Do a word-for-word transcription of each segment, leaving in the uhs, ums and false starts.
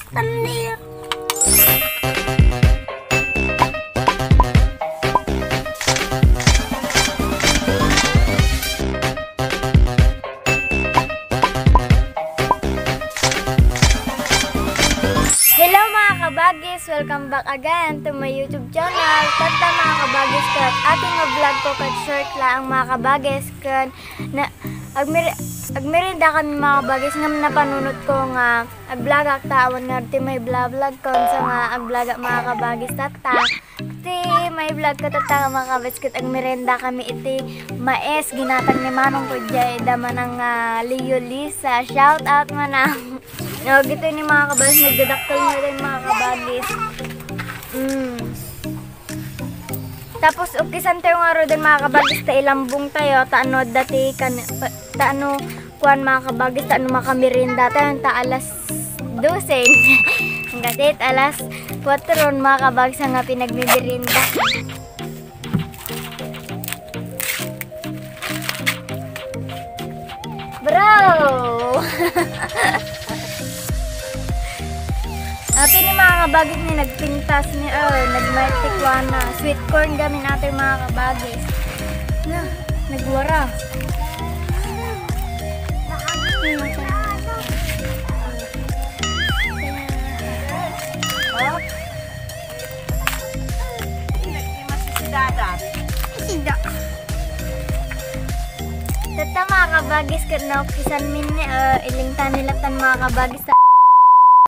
Thumbnail. Hello, mga kabagis! Welcome back again to my YouTube channel. Tatta, mga kabagis, ket atin nga vlog ko ket short laeng, mga kabagis, ken na, agmeri-, agmerienda kami, mga kabagis, ngem napanunot ko nga agblogak ta awan ngarud ti maibla-vlog ko, unsa nga agblogak, mga kabagis, tatta. Ti maibla-vlog ko tatta, mga kabagis, ket agmerienda kami iti mais, ginatang ni Manong ko diay, da Manang, ah, Leo Lisa. Shout out, Manang. No, ditoy ni, mga kabagis, nagdadakkel ngarud, mga kabagis. Mm. Tapos, ukisan tayo ngaruden, mga kabagis, ta ilambong tayo, ta no adda ti kan-, pa-, ta no kuan, mga kabagis, ta no makamerienda tayo, ta alas dose. Ang kasit, alas kuwatro, mga kabagis, nga pinagmimerienda. Bro! Atin ni, mga kabagis, ni nagpintas ni, oh, nagmahit ti kuana. Sweet corn gamin atin, mga kabagis. Na, nagwara. Oh? Sida. Tatta, mga kabagis, ket naukisan mi ni, eh, ilingtan nila tan, mga kabagis, ta.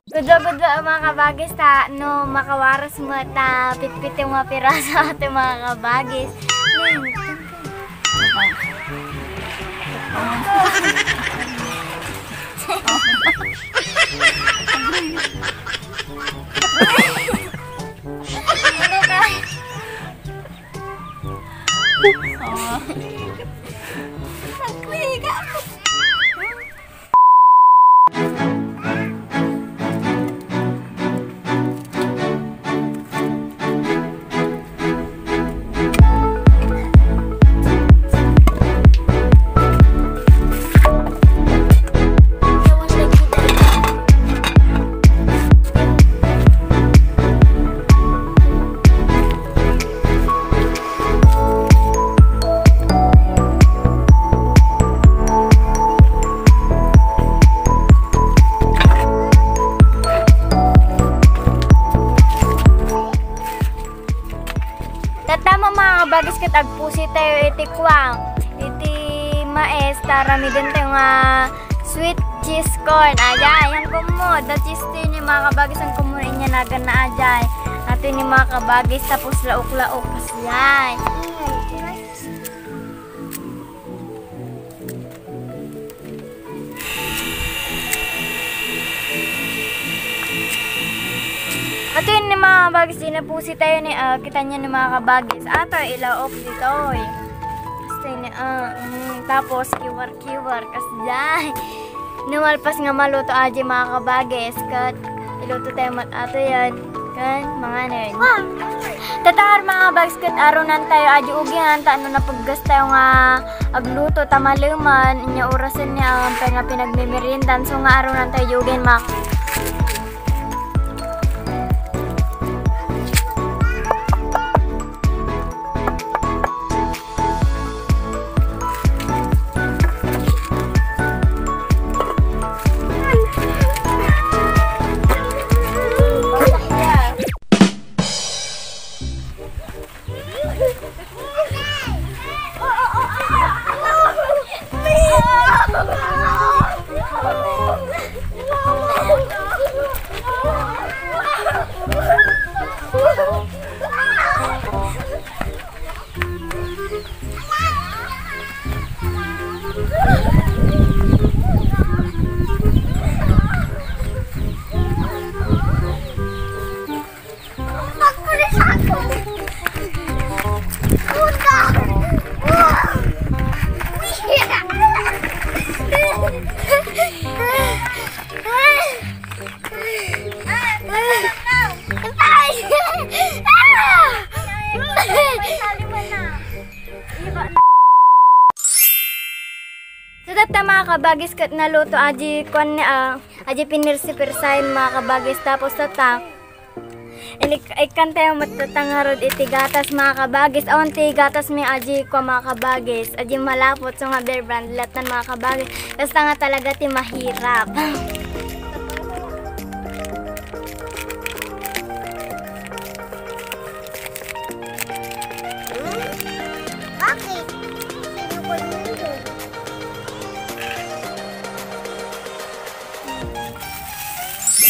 Gudua-gudua, mga kabagis, ta no makawaras met ta pitpito nga piraso atin, mga kabagis. Tatta, mga kabagis, ket agpusi tayo iti kuan, iti mais, ta aramiden tayo nga sweet cheese corn. Ayan, yan kummo. The cheese tayo ni, mga kabagis, ang kummo inya nagan na ajay. Ato ni, mga kabagis, tapos laok-laok. Kasi yan. Ato ni, mga kabagis, inapusi tayo ni, ah, kita niyo ni, mga kabagis. Ato, ilaok ditoy. Gusto ni, ah, mm, tapos, kiwar-kiwar, kasjay. Numalpas nga maluto, aji, mga kabagis, ket iluto tayo met ato yan. Kan, mga nerd. Tatta, mga kabagis, ket arunan tayo, aji, ugihan, ta no napaggas tayo nga agluto, ta maleman, inya orasen ni, ah, nga pinagmemeriendan, so nga arunan tayo, ugihan, mga Kabagis ket naluto, aji kuan ni, ah, aji pinirsi-pirsaen, mga kabagis. Tapos tatta, inik-, ikkantayo met tatta ngarud iti gatas, mga kabagis. Awan ti gatas mi aji kua, mga kabagis. Aji malapot, so nga Bear Brand latan, mga kabagis. Kasta nga talaga ti mahirap. Bakit? Sino ko yun?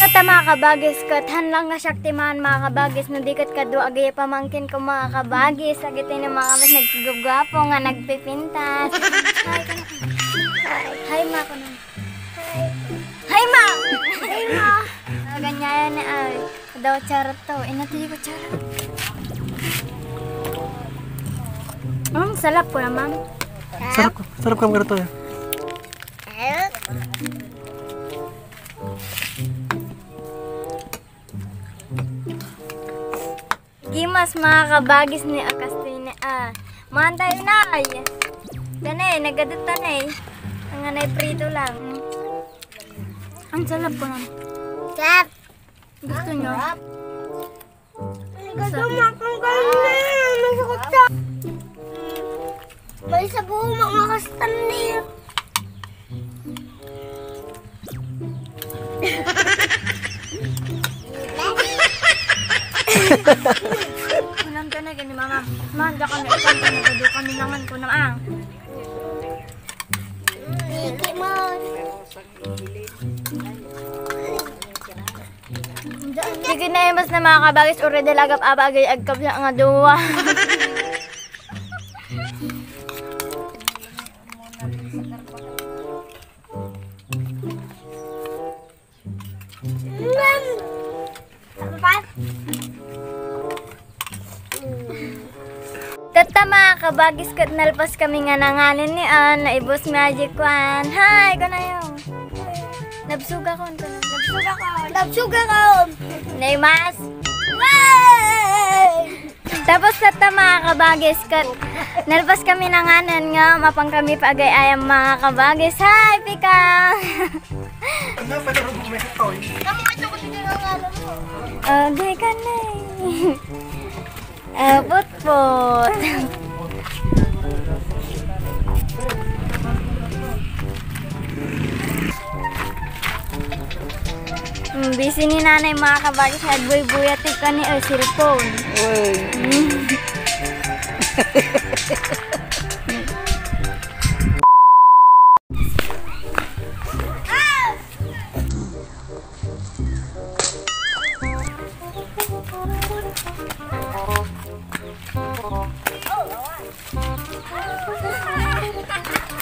Ita, mga kabagis, ket han lang nga siak ti maan, mga kabagis, no di ket kadua agay pamangkin ko, mga kabagis, dagiti ni mga kabagis, nagguguapo nga nagpipintas. Hi, hi, ma, kuno. Hi, ma! Hi, ma! Ah, ganyan na, ay. Daw charot to. Ina, tuloy ko charot. Mm, salap ko naman. Sarap, sarap kang karito, eh. Gimas, mga kabagis, ni akas ni, ah. Mantay, nay. Tanay, nagadat tanay. Ang anay prito lang. Ang salap ko lang. Sarap. Gusto nyo? Sarap. Ang ganda, makang ganyan. Masakit siya. May sabaw, mga kastanli. Kunam ka na, gani, mama. Ma, diak kami, ikan ka na, gadu kami nangan ko na, ah. Thank you, Mom. Sige na, imas na, mga kabagis, uri dalagap abagay agkabya nga duwa. Tatta, mga kabagis, ket nalpas kami nga nanganen ni Ann, naibus Magic One. Hi, kunayo. Nabsuga ko, kuno. Nabsuga ko. Nabsuga ko. Naimas. Yay! Tapos tatta, mga kabagis, ket nalpas kami nanganen nga mapan kami pa agay-ayam, mga kabagis. Hi, Pika! Ano, pwede rin bumili ito, eh. Agay ka na, eh. Ah, putput. Mm, busy ni nanay, mga kabagis, agbuybuyat ti kani, eh, cellphone. Uy. Mm.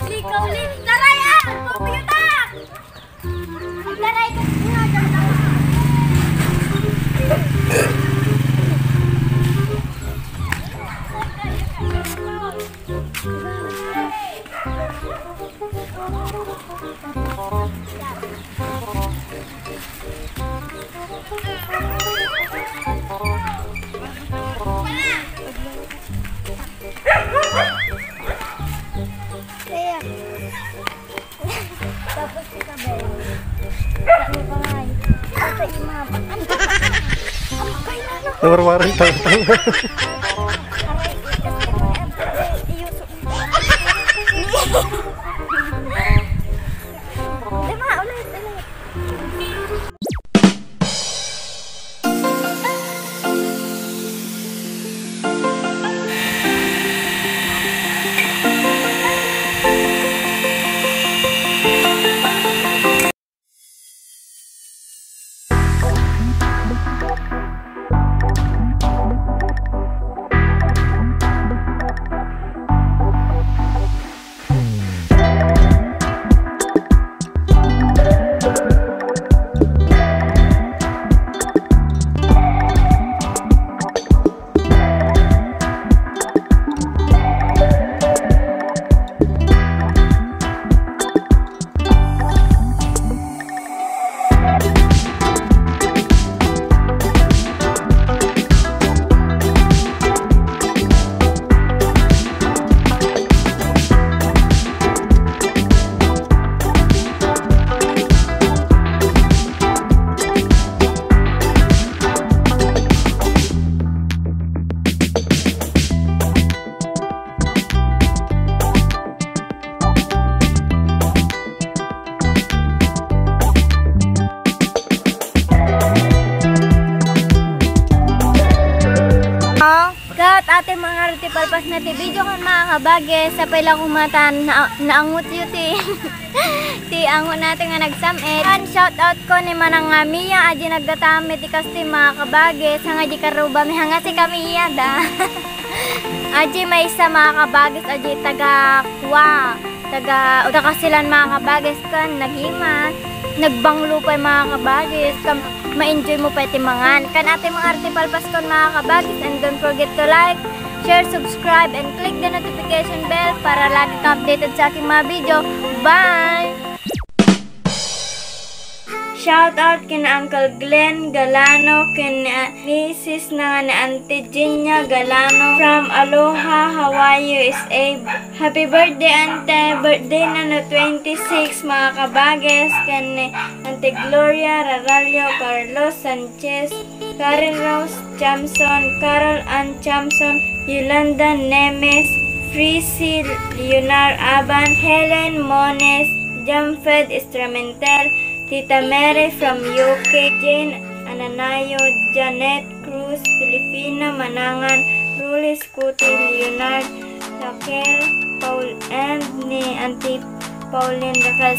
Likaw, lik-, taray, ah! Computer! Taray, computer! Kaya, tapos si Isabel. Sabi pa nga, eh, "Ate, ima." Nawarwaran tayo. Aray, kasi ano, eh, iyuso. Lima, ulit, ulit. Palpas na ti video kan, mga kabagis, sapay la kumatan na, naangutyo ti, ti ango natin nga nagsam-it. Kan shout out ko ni Manang nga Mia, adi nagdatam iti kastoy, mga kabagis, hanga di karuba mi, hanga si Camilla da. Adi maysa, mga kabagis, adi taga Kua. Taga, taga Kasilan, mga kabagis, kan nagiman. Nagbanglo pay, mga kabagis, kan ma-enjoy mo pay ti mangan. Kan ati mga arte palpas kon, mga kabagis, and don't forget to like, share, subscribe, and click the notification bell para lagi kang updated sa aking mga video. Bye! Shout out kina Uncle Glenn Galano, kina Missus na nga ni Auntie Gina Galano from Aloha, Hawaii, U S A. Happy birthday, Ante! Birthday na no twenty-six, mga kabagis, ken ni Ante Gloria Rarallo, Carlos Sanchez, Karen Rose Chamson, Carol Ann Chamson, Yolanda Nemes, Frisi Leonard Aban, Helen Mones, Jamfed Instrumental, Tita Mary from U K, Jane Ananayo, Janet Cruz, Filipina Manangan, Rulis Kuti, Leonard, Raquel, Paul, and ni Auntie Pauline Raquel